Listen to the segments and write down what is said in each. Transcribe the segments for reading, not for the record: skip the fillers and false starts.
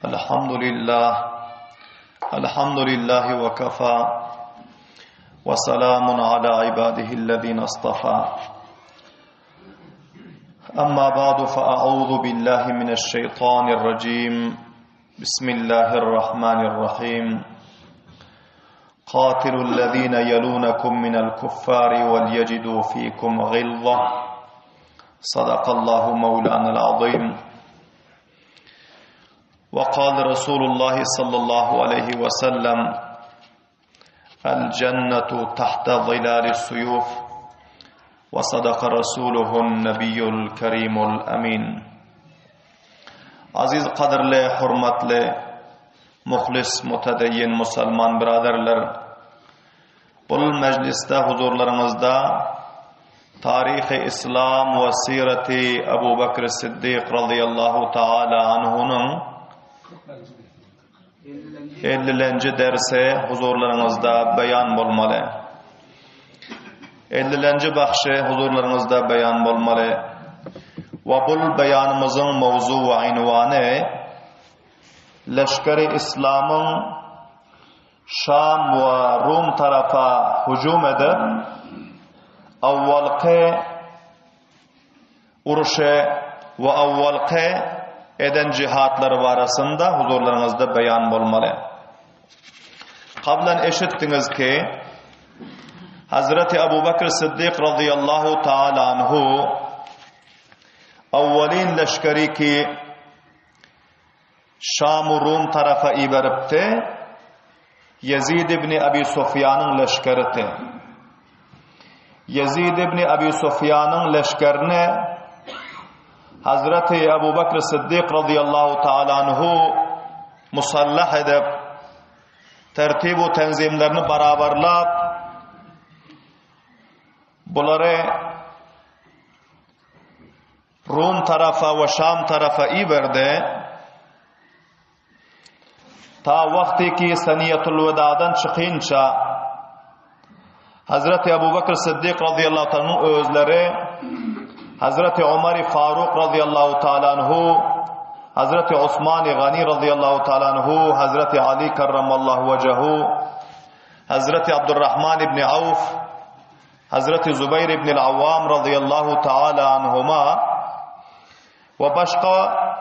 الحمد لله الحمد لله وكفى وسلام على عباده الذين اصطفى أما بعد فأعوذ بالله من الشيطان الرجيم بسم الله الرحمن الرحيم قاتلوا الذين يلونكم من الكفار وليجدوا فيكم غلظة صدق الله مولانا العظيم وقال رسول الله صلى الله عليه وسلم الجنة تحت ظلال السيوف وصدق رسوله النبي الكريم الأمين Aziz gadyrly, hormatly, muhlis, mutedeyyin musulman biraderler! Bul mejlisde huzurlaryňyzda Taryhy Islam we Sireti Abu Bekr Siddik razyýallahu taala anhunyň ellilenji dersi huzurlaryňyzda beýan bolmaly. Ellilenji bahşy huzurlaryňyzda beýan bolmaly. We bul beýanymyzyň mowzu we ynwany Leşgeri Islamyň Şam we Rum tarapa hüjüm edip, awwalky uruşy we awwalky eden jihatlary barasynda huzurlaryňyzda beýan bolmaly. Kablan eşitdiňiz ki, Hazreti Abu Bakr Siddik radıyallahu taala anhu awwalin leşgeri ki Şam-u Rum tarapa iberipdi, Ýezid ibn Abi Sufýanyň leşgeridi. Ýezid ibn Abi Sufýanyň leşgerini Hazreti Abu Bakr Siddik radıyallahu taala anhu musallah edip, tertib u tenzimlerini barabarlap, bulary Rum tarapa we Şam tarapa iberdi. Ta wagty ki Saniýatul Wedadan çykynça Hazreti Abu Bakr Siddik radıyallahu ta'alanyň özleri Hazreti Omar Faruk radıyallahu ta'ala anhu Hazreti Osman Gani radıyallahu ta'ala anhu Hazreti Ali karramallahu vechehu Hazreti Abdurrahman ibn Auf Hazreti Zubair ibn al-Awwam radıyallahu ta'ala anhuma we başga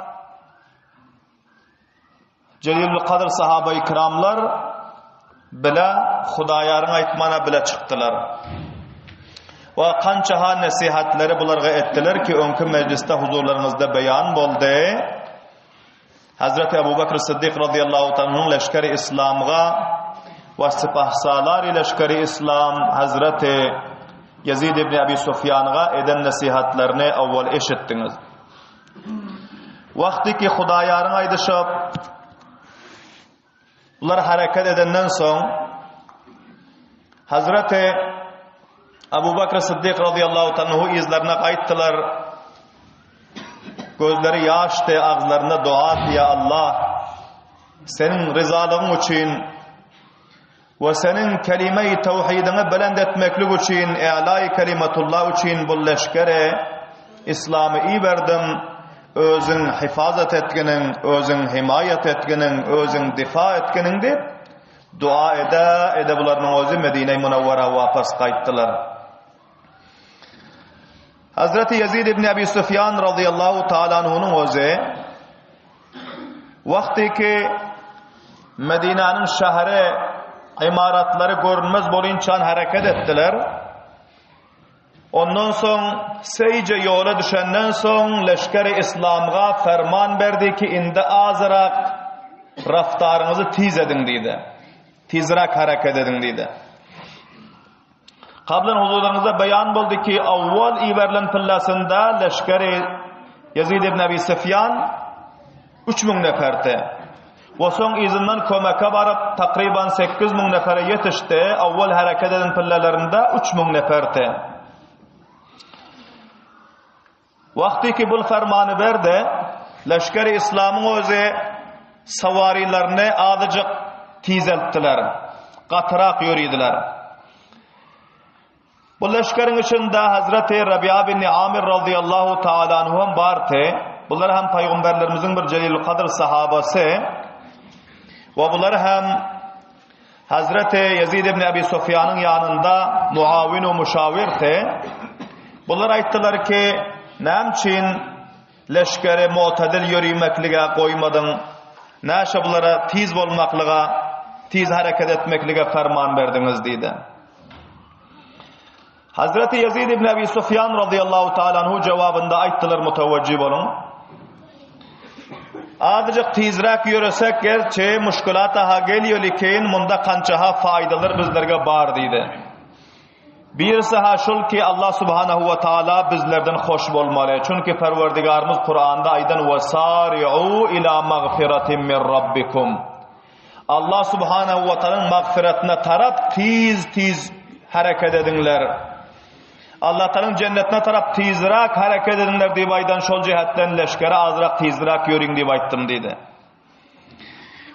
Jelilül Kadyr sahaba-i kiramlar bile Hudaýaryň aýtmana bile çykdylar. We kança nesihatleri bularga etdiler ki öňki mejlisde huzurlaryňyzda beýan boldy. Hazreti Abu Bakr Siddik radıyallahu ta'ala'nyň leşgeri İslamga we sipahsalary leşgeri İslam Hazreti Ýezid ibn Abi Sufýanga eden nesihatlaryny awwal eşitdiňiz. Wagty ki Hudaýaryň aýdyşyp bular hereket edenden soň Hazreti Abu Bakr Siddik radıyallahu ta'ala yzlaryna gaýtdylar. Gözleri ýaşdy, agzlarynda dua, Ya Allah, seniň ryzalygyň üçin we seniň kelime-i tawhidiňi belent etmeklik üçin, i'laý kelimetullah üçin bu leşgere islamy iberdim, özüň hifazat etginiň, özüň himaýat etginiň, özüň difa etginiň diýip, dua ede, ede bularynyň özi Medine-i Munawwara wapas gaýtdylar. Hazreti Ýezid ibn Abi Sufýan radıyallahu taala anhunyň özi wagty ki Medinäniň şäheri imaratlary görünmez bolynçan hereket etdiler. Ondan soň seýje ýola düşenden soň leşgeri İslamga ferman berdi ki indi azyrak raftaryňyzy tiz ediň diýdi. Tizrak hereket ediň diýdi. Kablan huzurlaryňyzda beýan boldy ki, awwal iberilen pillasynda leşgeri Ýezid ibn Abi Sufýan 3000 neferdi. We soň yzyndan kömeke baryp, takryban 8000 nefere ýetişdi. Awwal hereket eden pillalarynda 3000 neferdi. Wagty ki bul fermany berdi, leşgeri islamyň özi sawarylaryny azajyk tizeltdiler, gatyrak ýöridiler. Bu leşgeriň içinde Hazreti Rabia bin Amir radıyallahu taala anhu hem bardy. Bular hem paýgamberlerimiziň bir jelil kadyr sahabasy. We bular hem Hazreti Ýezid ibn Abi Sufýanyň ýanynda muawin we muşawirdi. Bular aýtdylar ki, näme üçin leşgeri mu'tadil ýörimeklige goýmadyň? Näşe bulara tiz bolmaklyga, tiz hereket etmeklige ferman berdiňiz diýdi. Hazreti Ýezid ibn Abi Sufýan radıyallahu taala anhu jawabynda aýtdylar mutawajjih boluň. Azajyk tizräk ýöresek gerçi muşkulata ha gelýär lekin munda kançaha faýdalar bizlerge bar diýdi. Birisi ha şul ki Allah subhanahu we taala bizlerden hoş bolmaly. Çünki Perwerdigarymyz Kuranda aýdan we sari'u ila magfiratin min rabbikum. Allah subhanahu we taalaň magfyratyna tarap tiz-tiz hereket ediňler. Allah taalaň jennetine tarap tizräk hereket ediňler diýip aýdan şol jihetden leşgere azrak tizräk ýörüň diýip aýtdym diýdi.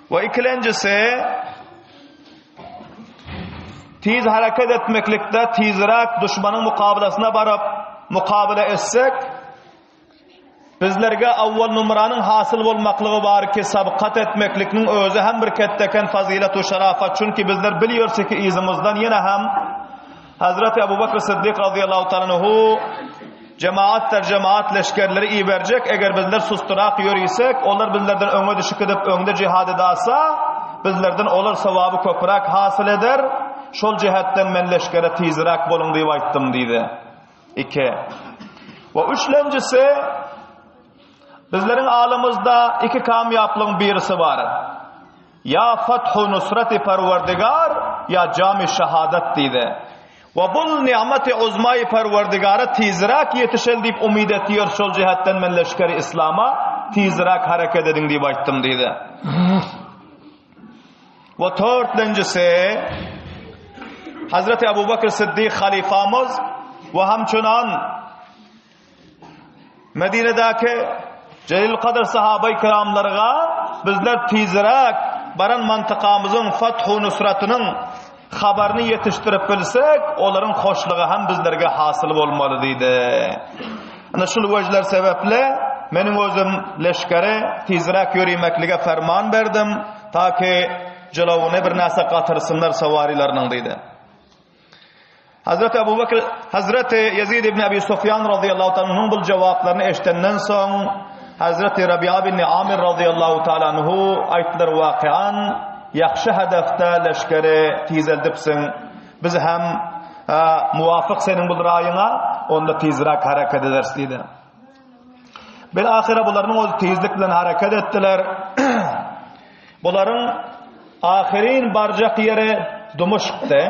We ikilenjisi tiz hereket etmeklikde tizräk duşmanyň mukabalasyna baryp mukabala etsek Bizlerge awwal numranyň hasyl bolmaklygy bar ki, sabkat etmeklikniň özi hem bir ketdeken fazylet we şerafat, çünki bizler bilýäris ki, yzymyzdan ýene hem Hazreti Abu Bakr Siddik razyýallahu taala anhu jemaatdyr jemaat leşgerleri iberjek, eger bizler susturak ýörisek, olar bizlerden öňe düşüp gidip öňde jihad edasa, bizlerden olar sowaby köpräk hasyl eder, şol jihetden men leşgere tizräk boluň diýip aýtdym diýdi. Iki. We üçlenjisi, bizleriň alymyzda iki kamýaplygyň birisi bar. Ýa fathu nusrati Perwerdigar, ýa jami şahadat diýdi. We bul ni'meti uzmaýy Perwerdigara tizräk ýetişeli diýip umyt etýär, şol jihetden men leşgeri islama tizräk hereket ediň diýip aýtdym diýdi. We törtlenjisi, Hazreti Abu Bakr Siddik halyfamyz we hamçunan Medinedäki Jelil Kadyr sahaby kiramlarga bizler tizräk baran mantykamyzyň fathu nusratynyň habaryny ýetişdirip bilsek, olaryň hoşlugy hem bizlerge hasyl bolmaly diýdi. Ana şul wejler sebäpli meniň özüm leşgere tizräk ýörimeklige ferman berdim, ta ki jylawyny bir näse gatyrsynlar sawarileriniň diýdi. Hazreti Abu Bakr, Hazreti Ýezid ibn Abi Sufýan radıyallahu ta'ala anhuň bu jogaplaryny eşidenden soň Hazreti Rabi'a bin Amir radıyallahu ta'ala anhu aýtdylar wakian ýagşy hedefde leşgeri tizeldipsiň. Biz hem muwafyk seniň bu raýyňa, onda tizräk hereket ederis diýdi. Bil ahyra bularyň öz tizlik bilen hereket etdiler. Bularyň ahyryn barjak ýeri Dumuşkdy.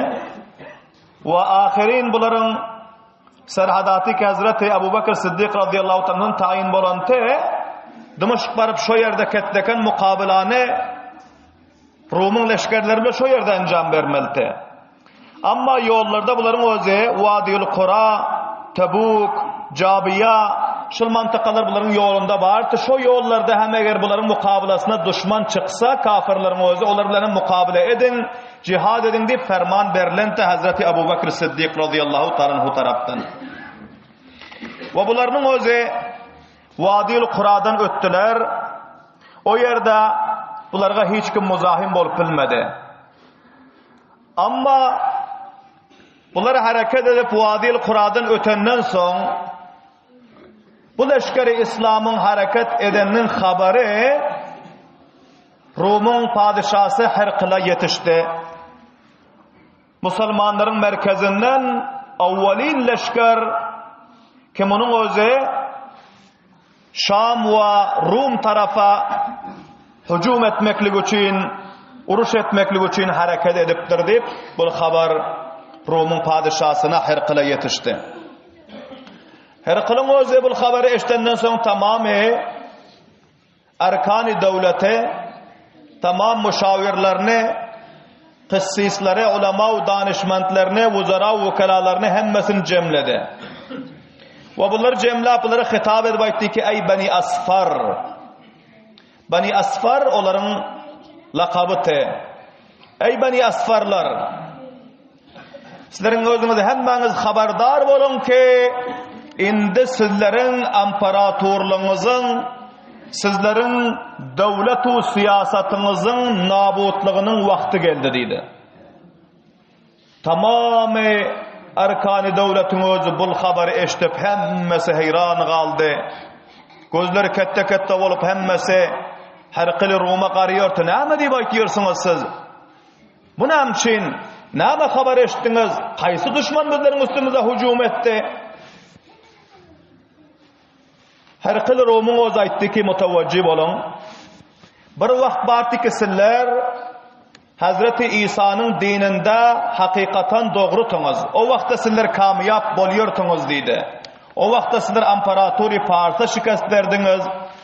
We ahyryn bularyň serhadaty Hazreti Abu Bakr Siddik radıyallahu ta'ala tayin bolan te Dumuşk baryp şo ýerde ketdeken mukabilany Rumyň leşgerleri bilen şo ýerde enjam bermelidi. Amma ýollarda bularyň özi Wadiül Kura, Tebuk, Jabiýa şul mantakalar bularyň ýolunda bardy. Şo ýollarda hem eger bularyň mukabylasyna duşman çyksa, kafirleriň özi olar bilen hem mukabala ediň, jihad ediň diýip ferman berlenti Hazreti Abu Bakr Siddik radıyallahu ta'ala anhu tarapdan. We bularyň özi Wadiül Kuradan ötdüler. O ýerde bularga hiç kim muzahim bolup bilmedi. Amma bular hereket edip Wadiül Kuradan ötenden soň bu leşgeri islamyň hereket edeniniň habary Rumyň padyşasy Herkla ýetişdi. Musulmanlaryň merkezinden awwalin leşger ki munuň özi Şam we Rum tarapa hüjüm etmeklik üçin, uruş etmeklik üçin hereket edipdir diýip, bu habar Rumyň padyşasyna Herkla ýetişdi. Herklyň özi bu habary eşidenden soň tamamy Arkany döwleti, tamam muşawirlerini, kyssisleri, ulama we danyşmentlerini, wuzara we wukalalaryny hemmesini jemledi. We bulary jemläp, bulara hitap edip aýtdy ki, Eý Bani Asfar! Bani Asfar olaryň lakabydy. Eý Bani Asfarlar! Sizleriň özüňiz hemmäňiz habardar boluň ki, Indi sizleriň imperatorlygyňyzyň, sizleriň döwlet-u syýasatyňyzyň nabutlygynyň wagty geldi diýdi. Tamamy arkany döwletiň özi bul habary eşidip hemmesi heýran galdy. Gözleri ketde-ketde bolup hemmesi Herkili Ruma garýardy. Näme diýip aýtýarsyňyz siz? Bu näme üçin? Näme habar eşitdiňiz? Haýsy duşman bizleriň üstümize hüjüm etdi? Herkil Rumyň özi aýtdy ki, mutawajjy boluň. Bir wagt bardy ki, sizler Hazreti Isanyň dininde hakykatan dogrutyňyz. O wagtda sizler kamyýap bolýartyňyz diýdi. O wagtda sizler amparatury Parsa şikest berdiňiz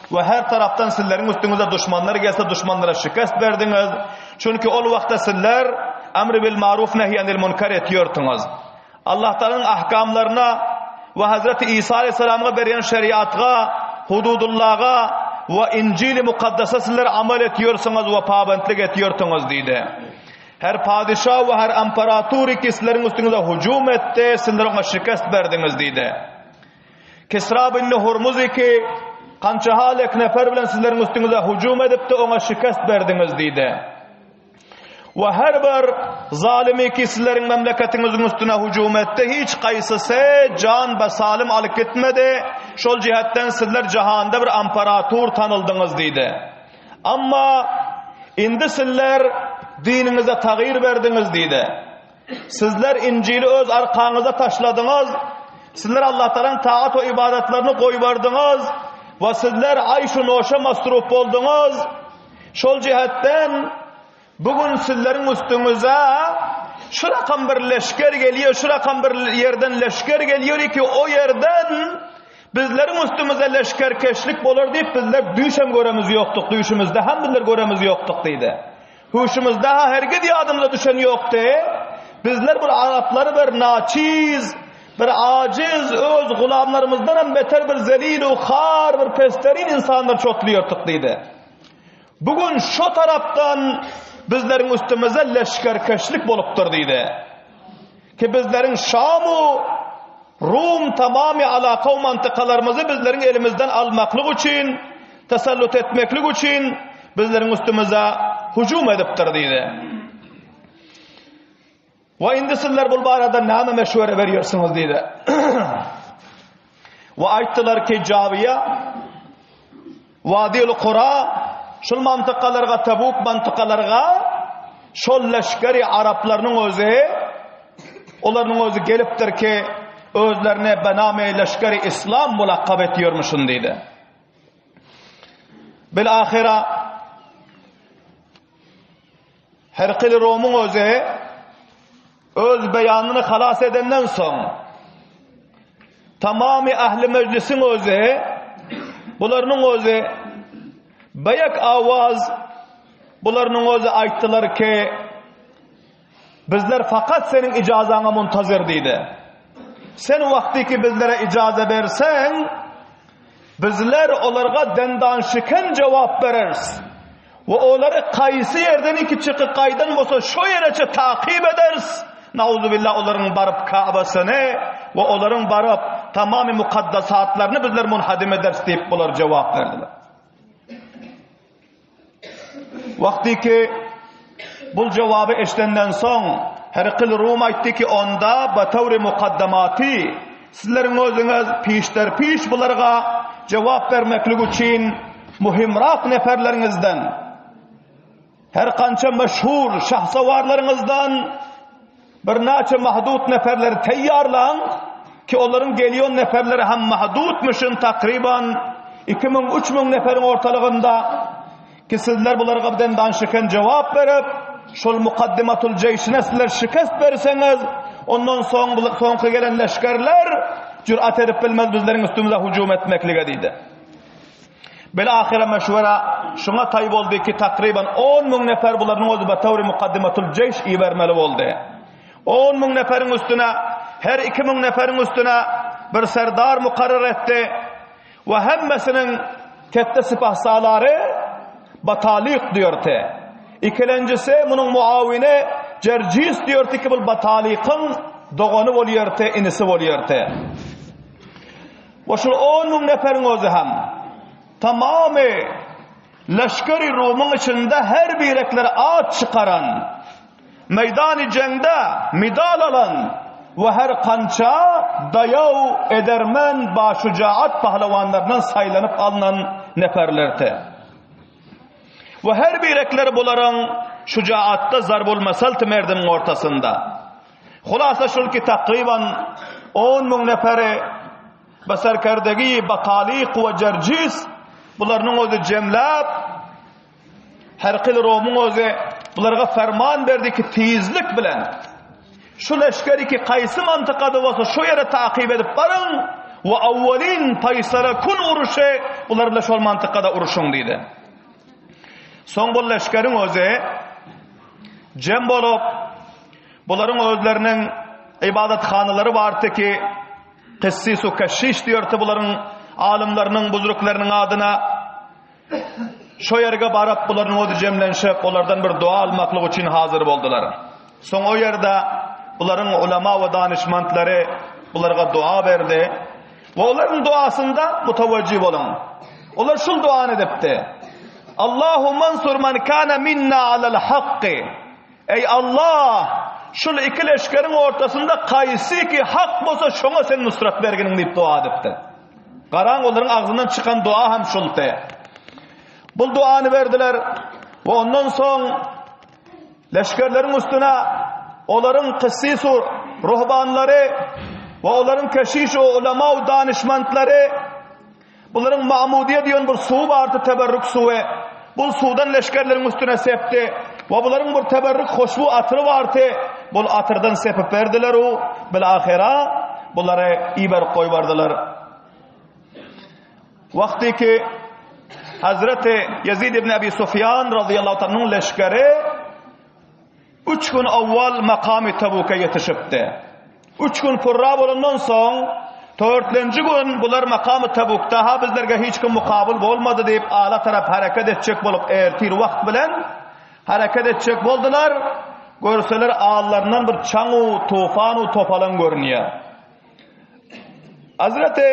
we her tarapdan sizleriň üstüňize duşmanlar gelse duşmanlara şikest berdiňiz. Çünki ol wagtda sizler emri bil maruf nehi anil munkar etýärtiňiz. Allah Taalanyň ahkamlaryna we Hazreti Isa aleyhisselamga berýän şeriatga, hududullaga we Injili mukaddesa sizler amal etýärsiňiz we pabentlik etýärtiňiz diýdi. Her padyşa we her imperatory ki sizleriň üstüňize hüjüm etdi, sizler oňa şikest berdiňiz diýdi. Kisra bin Hurmuz ki kança halek nefer bilen sizleriň üstüňize hüjüm edipdi, oňa şikest berdiňiz diýdi. We her bir zalymy ki sizleriň memleketiňiziň üstüne hüjüm etdi, hiç gaýsysy jan be salim alyp gitmedi. Şol jihetden sizler jahanda bir imperator tanyldyňyz diýdi. Amma indi sizler diniňize tagyr berdiňiz diýdi. Sizler Injili öz arkaňyza taşladyňyz. Sizler Allah Taalanyň taat we ibadatlaryny goýberdiňiz we sizler aýşu noşa masrup bolduňyz. Şol jihetden bu gün sizleriň üstüňize şu rakam bir leşger gelýär, şu rakam bir ýerden leşger gelýär ki, o ýerden Bizleriň üstümize leşgerkeşlik bolar diýip, bizler düýşem göremiz ýokduk, düýşümizde hem bizler göremiz ýokduk diýdi. Huşumyzda-ha hergiz ýadymyza düşen ýokdy. Bizler bir araplary bir naçiz, bir ajiz, öz gulamlarymyzdan hem beter bir zelil-u har, bir pesterin insanlar çotluýardyk diýdi. Bu gün şo tarapdan bizleriň üstümize leşgerkeşlik bolupdyr diýdi. Ki bizleriň Şam-u Rum tamamy alaka we mantykalarymyzy bizleriň elimizden almaklyk üçin, tasallut etmeklik üçin bizleriň üstümize hüjüm edipdir diýdi. We indi sizler bu barada näme meşwere berýärsiňiz diýdi. We aýtdylar ki Jawiýa Wadiul Kura şul mantykalarga Tabuk mantykalarga şol leşgeri araplarynyň özi olaryň özi gelipdir ki özlerine bename leşgeri islam mulakkap etýärmişin diýdi. Bil ahira Herkil Romyň özi öz beýanyny halas edenden soň tamamy ähli mejlisiň özi bularynyň özi beýek awaz bularynyň özi aýtdylar ki bizler fakat seniň ijazaňa muntazir diýdi. Sen wagty ki bizlere ijaza berseň Bizler olarga dendanşiken jogap bereris we olary kaýsy ýerden iki çykyp gaýdan bolsa şo ýereçe takyp ederis. Nauzubillah olaryň baryp Kabasyny we olaryň baryp tamamy mukaddasatlaryny bizler munhadim ederis diýip bular jogap berdiler. Wagty ki bul jogaby eşidenden soň Herkil Rum aýtdy ki onda batawry mukaddamaty sizleriň özüňiz pişder-piş bularga jogap bermeklik üçin muhimrak neferleriňizden her kança meşhur şahsawarlaryňyzdan Birnäçe mahdut neferleri teýýarlaň ki olaryň gelýon neferleri hem mahdutmyşyn takryban 2000 3000 neferiň ortalygynda ki sizler bularga birden şiken jogap berip şol mukaddimatul jeýşine sizler şikest berseňiz ondan soň soňky gelen leşgerler jürat edip bilmez bizleriň üstümize hüjüm etmeklige diýdi. Bil-ahyra meşwera şuňa taý boldy ki, takryban on müň nefer bularyň özi betawry mukaddimatul jeýş ibermeli boldy. On müň neferiň üstüne, her 2000 neferiň üstüne bir serdar mukarrar etdi we hemmesiniň ketde sipahsalary Batalik diýerdi. Ikilenjisi munuň muawini Jerjis diýerdi ki, bu Batalikyň dogany bolýardy, inisi bolýardy. We şul 10 müň neferiň özi hem tamamy leşgeri Rumyň içinde her birekleri at çykaran, meýdany jeňde medal alan we her kança daýaw, edermen, başujaat pahlawanlaryndan saýlanyp alnan neferlerdi. We her birekleri bularyň şujaatda zarbulmeselti merdimiň ortasynda. Hulasa şul ki takryban 10 müň neferi be serkerdegi Batalik we Jerjis bularynyň özi jemläp Herkil Romyň özi bularga ferman berdi ki tizlik bilen şu leşgeri ki kaýsy mantykada bolsa şu ýere takyp edip baryň we awwalin paýsara kun uruşy bular bilen şol mantykada uruşyň diýdi. Soň bu leşgeriň özi jem bolup bularyň özleriniň ibadathanalary bardy ki Kıssis u keşiş diýerdi bularyň alymlarynyň, buzruklarynyň adyna. Şo ýerge baryp, bularyň özi jemlenşip, olardan bir dua almaklyk üçin hazyr boldular. Soň o ýerde bularyň ulama we danyşmantlary bularga dua berdi. We olaryň duasynda mutawajjih boluň. Olar şul duany edipdi. Allahumma ansur man kana minna alal hakki. Eý Allah, şul iki leşgeriň ortasynda kaýsy ki hak bolsa şoňa sen nusrat berginiň diýip dua edipdir. Garaň olaryň agzyndan çykan dua hem şuldy. Bu duany berdiler we ondan soň leşgerleriň üstüne olaryň kyssisu ruhbanlary we olaryň keşiş ulama danyşmantlary Bularyň Mamudiýe diýen bir suwy bardy, teberrük suwy. Bu suwdan leşgerleriň üstüne sepdi. We bularyň bir teberrük hoşbu atyry bardy. Bul atyrdan sepip berdiler u bil-ahyra bulary iberip goýberdiler. Wagty ki Hazreti Ýezid ibn Abi Sufýan radiyallahu ta'ala leşgeri Üç gün owwal makamy Tabuka ýetişipdi. Üç gün purra bolandan soň, törtlenji gün bular makamy Tabukda-ha bizlerge hiç kim mukabyl bolmady diýip ala tarap hereket etjek bolup ertir wagt bilen hereket etjek boldular. Görseler allaryndan bir çaň-u, tufan-u topalaň görünýär. Hazreti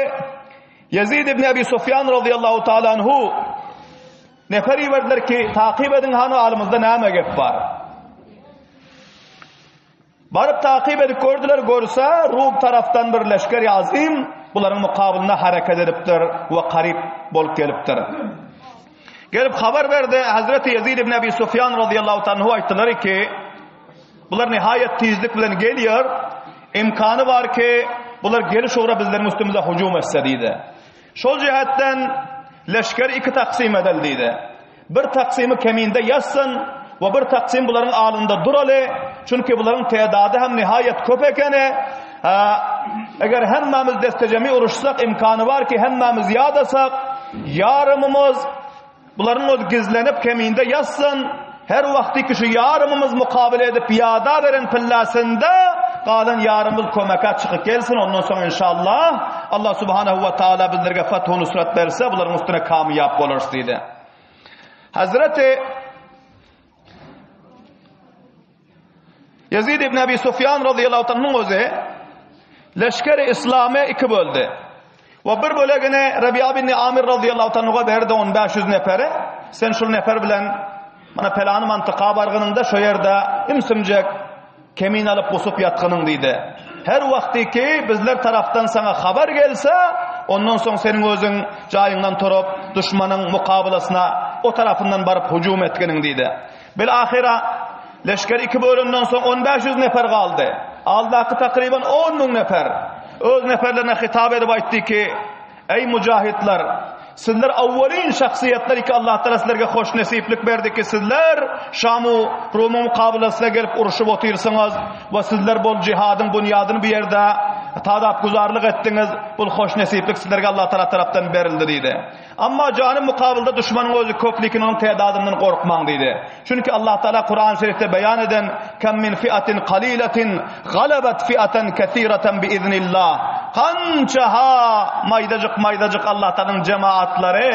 Ýezid ibn Abi Sufýan radiyallahu ta'ala anhu Nefer iberdiler ki, takyp ediň hany alymyzda näme gep bar. Baryp takyp edip gördüler, görse Rum tarapdan bir leşger azim bularyň mukabylynda hereket edipdir we karyp bolup gelipdir. Gelip habar berdi Hazreti Ýezid ibn Abi Sufýan radıyallahu anhu aýtdylar ki, bular nihaýet tizlik bilen gelýär. Imkany bar ki, bular geliş ugra bizleriň üstümize hüjüm etse diýdi. Şol jähetden leşgeri iki taksym edeli diýdi. Bir taksymy keminde ýazsyn we bir taksym bularyň alynda duraly, çünki bularyň tedady hem nihaýat köp ekeni. Eger hemmämiz destejemi uruşsak, imkany bar ki hemmämiz ýadasak, ýarymymyz Bularyň özi gizlenip keminde ýatsyn, her wagty ki şu ýarymymyz mukabele edip ýada beren pillasynda galan ýarymyz kömeke çykyp gelsin, ondan soň inşallah Allah subhanahu we taala bizlerge feth nusrat berse bularyň üstüne kamyýap bolarys diýdi. Hazreti Ýezid ibn Abi Sufýan radıyallahu anhuň özi leşgeri islamy iki böldi. We bir bölegini Rabi'a bin Amir radıyallahu anhu'a berdi 1500 neferi. Sen şul nefer bilen mana pelany mantyka bargynyňda şo ýerde ümsümjek kemin alyp busup ýatgynyň diýdi. Her wagty ki bizler tarapdan saňa habar gelse, ondan soň seniň özüň jaýyňdan turup duşmanyň mukabylasyna o tarapyndan baryp hüjüm etginiň diýdi. Bil-ahyra, leşger iki bölünden soň on 500 nefer galdy. Aldaky takryban 10 müň nefer. Öz neferlerine hitap edip aýtdy ki, Eý mujahidler, sizler awwalin şahsyýetler ki Allah Taala sizlerge hoş nesiplik berdi ki sizler Şamu Rumuň mukabylasyna gelip uruşyp otyrsyňyz we sizler bol jihadyň bunýadyny bu ýerde tadap guzarlyk etdiňiz. Bul hoş nesiplik sizlerge Allah Taala tarapdan berildi diýdi. Amma jany mukabylda duşmanyň özi köp lekin onuň tedadyndan gorkmaň diýdi. Çünki Allah Taala Kuran Şerifde beýan eden Kam min fiatin qalilatin galabat fiatan kesiratan bi iznillah. Kança ha maýdajyk maýdajyk Allah Taalanyň jemaatlary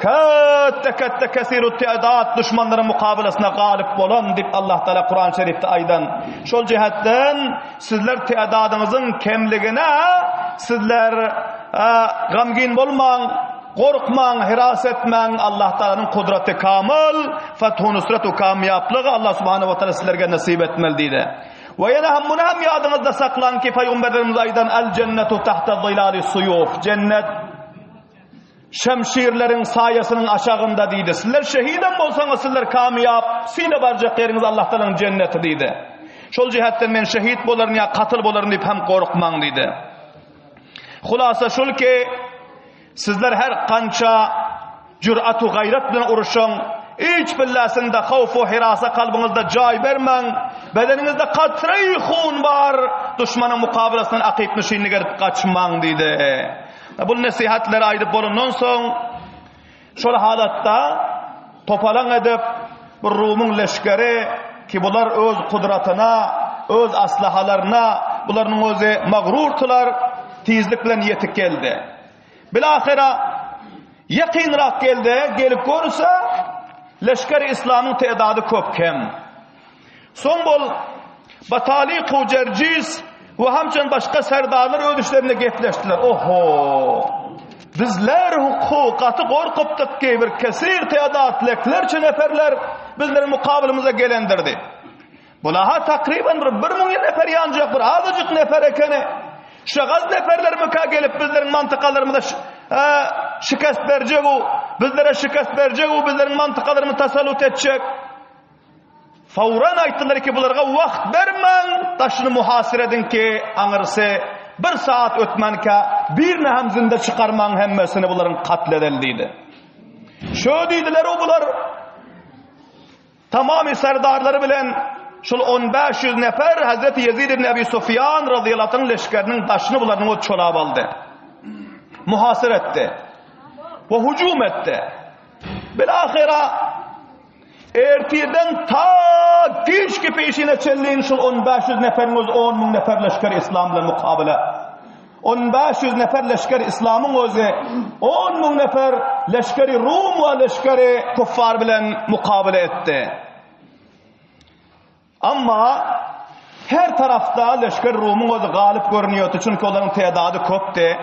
kätde kätde kesirut tedat duşmanlaryň mukabylasyna galyp bolan diýip Allah Taala Kuran Şerifde aýdan. Şol jihetden sizler tedadyňyzyň kemligine sizler. Gamgyn bolmaň, gorkmaň, heras etmäň, Allah Taalanyň kudraty kamyl, fathu nusratu kamýaplygy Allah Subhanahu wa Taala sizlerge nesip etmeli diýdi. We ýene hem muny hem ýadyňyzda saklaň ki Pygamberimiz aýdan al jennetu tahta zilali suyuf. Jennet şemşirleriň saýasynyň aşagynda diýdi. Sizler şehidem bolsaňyz sizler kamýap, sine barjak ýeriňiz Allah Taalanyň jenneti diýdi. Şol jihetden men şehit bolaryn ýa katyl bolaryn diýip hem gorkmaň diýdi. Hulasa şul ki, sizler her kança jürat-u gaýrat bilen uruşyň, hiç billäsinde howf-u hirasa kalbyňyzda jaý bermäň, bedeniňizde katreý hun bar, duşmanyň mukabelasyndan akyp nişinlik edip gaçmaň diýdi. Bu nesihatlary aýdyp bolandan soň, Şol halatda topalaň edip, bir Rumyň leşgeri, ki bular öz kudratyna, öz aslahalaryna, bularynyň özi magrurdylar, tizlik bilen ýetip geldi. Bilahyra ýakynrak geldi, gelip görse, leşgeri islamyň tedady köp kem. Soň bol Bataliku Jerjis we hamçan başga serdarlar öz işlerinde gepleşdiler. Oho! Bizler huku gaty gorkupdyk ki bir kesir tedat leklerçe neferler bizleriň mukabylymyza gelendir diýip. Bulaha takryban bir 1000 nefer ýanjak bir azajyk nefer ekeni. Şagaz neferlermika gelip bizleriň mantykalarymyza şikest berjek u, bizlere şikest berjek u, bizleriň mantykalarymyzy tasallut etjek. Fawran aýtdylar ki, bularga wagt bermäň, daşyny muhasyr ediň ki, aňyrsy bir saat ötmänkä birini hem zynda çykarmaň hemmesini bularyň katl edeli diýdi. Şö diýdiler o bular tamamy serdarlary bilen şol 1500 nefer Hazreti Ýezid ibn Abi Sufýan razyýallahu anh leşgeriniň daşyny bularyň o çolap aldy. Muhasyr etdi. We hüjüm etdi. Bilahira Ertirden ta giçki peşine çenli şol on 500 neferiň özi 10 müň nefer leşger islam bilen mukabele. On 500 nefer leşger islamyň özi 10 müň nefer leşgeri Rum we leşgeri kuffar bilen mukabele etdi. Amma her tarapda leşger Rumyň özi galyp görünýärdi, çünki olaryň tedady köpdi.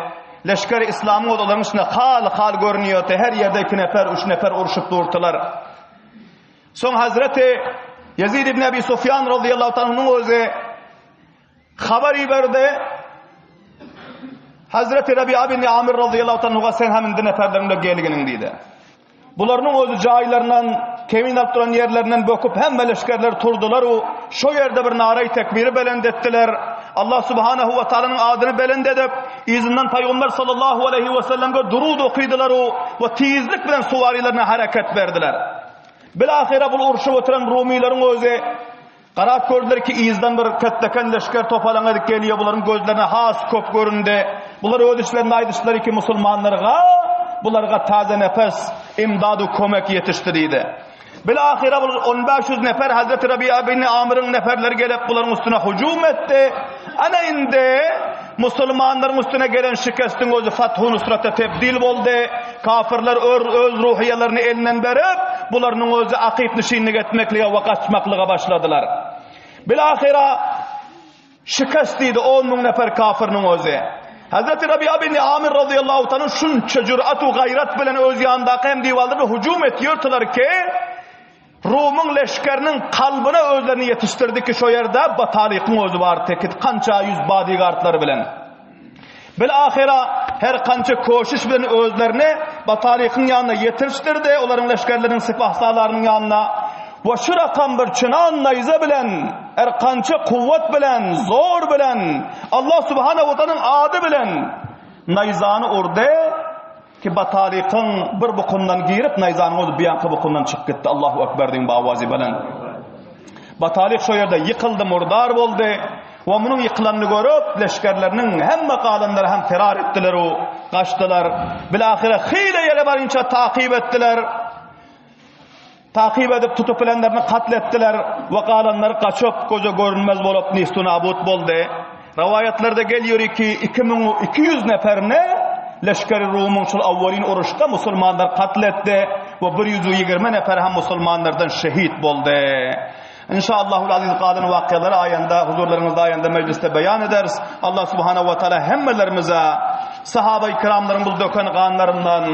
Leşger Islamyň özi olaryň içinde hal-hal görünýärdi, her ýerde iki nefer, üç nefer urşup durdylar. Soň Hazreti Ýezid ibn Abi Sufýan radiyallahu ta'ala özi Habar iberdi. Hazreti Rabia bin Amir radıyallahu anhu'a sen hem indi neferleriňle gelginiň diýdi. Bularynyň özi jaýlaryndan, kemin alyp duran ýerlerinden böküp hemme leşgerler turdular u şo ýerde bir naraý tekbiri belent etdiler. Allah subhanahu we taalanyň adyny belent edip, yzyndan Pygamber sallallahu aleyhi we sellemge durud okydylar u we tizlik bilen suwarylaryna hereket berdiler. Bilahire bul urşup oturan rumylaryň özi Garap gördüler ki, yzdan bir ketdeken leşger topalaň edip gelýär, bularyň gözlerine has köp göründi. Bular öz içlerinde aýdyşdylar ki, musulmanlarga, bularga taze nefes, imdad-u kömek ýetişdi diýdi. Bilahyra bul on 500 nefer Hazreti Rabia bin Amyryň neferleri gelip bularyň üstüne hüjüm etdi. Ana indi musulmanlaryň üstüne gelen şikestiň özi fathu nusrata tebdil boldy. Kafirler öz ruhyýalaryny elinden berip, bularynyň özi akyp nişinlik etmeklige we gaçmaklyga başladylar. Bilahyra şikest diýdi 10 müň nefer kafirniň özi. Hazreti Rabia bin Amir radıyallahu ta'ala şunça jürat we gaýrat bilen öz ýanyndaky hem diwallara hüjüm etýärdiler ki, Rumyň leşgeriniň kalbyna özlerini ýetişdirdi ki, şo ýerde Batalykyň özi bar tekit kança ýüz bodyguardlary bilen. Bil-ahyra her kança koşiş bilen özlerini Batalykyň ýanyna ýetirişdirdi, olaryň leşgerleriniň sipahsalarynyň ýanyna. We şu rakam bir çynan naýza bilen, her kança kuwwat bilen, zor bilen, Allah subhanahu wa taalaň ady bilen naýzany urdy. Ki Batalykyň bir bukundan girip, naýzanyň özi buýanky bukundan çykyp gitdi. Allahu Ekber diýiň bawazy bilen. Batalyk şo ýerde ýykyldy, murdar boldy. We munuň ýykylanyny görüp, leşgerleriniň hemme galanlary hem ferar etdiler u gaçdylar. Bilahyra hile ýere barynça takyp etdiler. Takyp edip tutup bilenlerini katl etdiler we galanlary gaçyp göze görünmez bolup nistu-nabut boldy. Rowaýatlarda gelýär ki, 2200 neferini leşgeri Rumyň şol awwalin uruşda musulmanlar katl etdi we 120 neferi hem musulmanlardan şehit boldy. Inşallahul aziz galan wakyalary aýanda huzurlaryňyzda aýanda mejlisde beýan ederis. Allah subhanahu we taala hemmelerimize. Sahaba-i kiramlaryň bul döken ganlaryndan,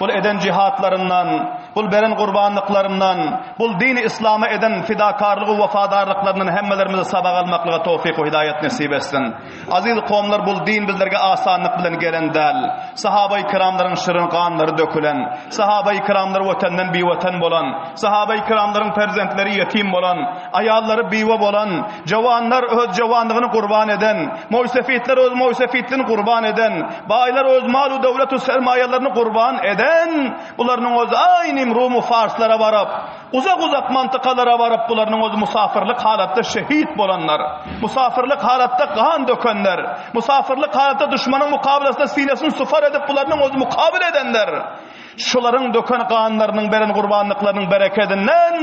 bul eden jihatlaryndan, bul beren gurbanlyklaryndan, bul dini islama eden fidakarlygy wefadarlyklaryndan hemmelerimize sabak almaklyga towfyk we hidaýat nesip etsin. Aziz kowumlar bul din bizlerge asanlyk bilen gelen däl. Sahaba-i kiramlaryň şirin ganlary dökülen, sahaba-i kiramlar wetenden biweten bolan, sahaba-i kiramlaryň perzentleri ýetim bolan, aýallary biwe bolan, Jawanlar öz jawanlygyny gurban eden, moýsefitler öz moýsefitligini gurban eden, baýlar öz mal-u döwlet-u sermaýalaryny gurban eden, bularynyň özi aýnym Rum-u Farslara baryp, uzak-uzak mantykalara baryp, bularynyň özi musafyrlyk halatda şehit bolanlar, musafyrlyk halatda gan dökenler, musafyrlyk halatda duşmanyň mukabelasynda sinesini sufar edip, bularynyň özi mukabele edenler, şularyň döken ganlarynyň, beren gurbanlyklarynyň berekedinden,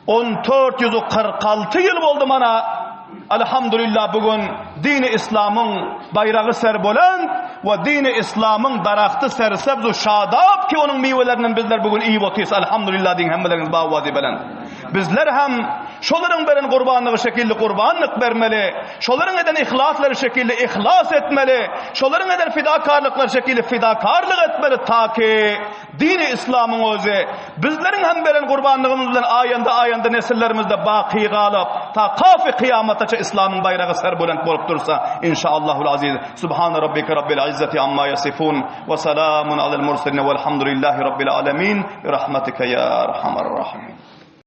1446 ýyl boldy mana Alhamdulillah bu gün dini islamyň baýragy serbolent we dini islamyň daragty sersebz we şadap ki onuň miwelerinden bizler bu gün iýip otyrys Alhamdulillah diýiň hemmeleriňiz bawazy belent. Bizler hem şolaryň beren gurbanlygy şekilli gurbanlyk bermeli, şolaryň eden ihlaslary şekilli ihlas etmeli, şolaryň eden fidakarlyklary şekilli fidakarlyk etmeli ta ki Dini yslamyň özi bizleriň hem beren gurbanlygymyz bilen aýanda-aýanda nesillerimizde baky galyp, ta kafy kyýamataça yslamyň baýragy serbulent bolup dursa, inşaallahul aziz. Subhane rabbike rabbil izzati amma ýasifun we salamun alel murselin welhamdulillahi rabbil alemin bi rahmetike ýa erhamer rahimin.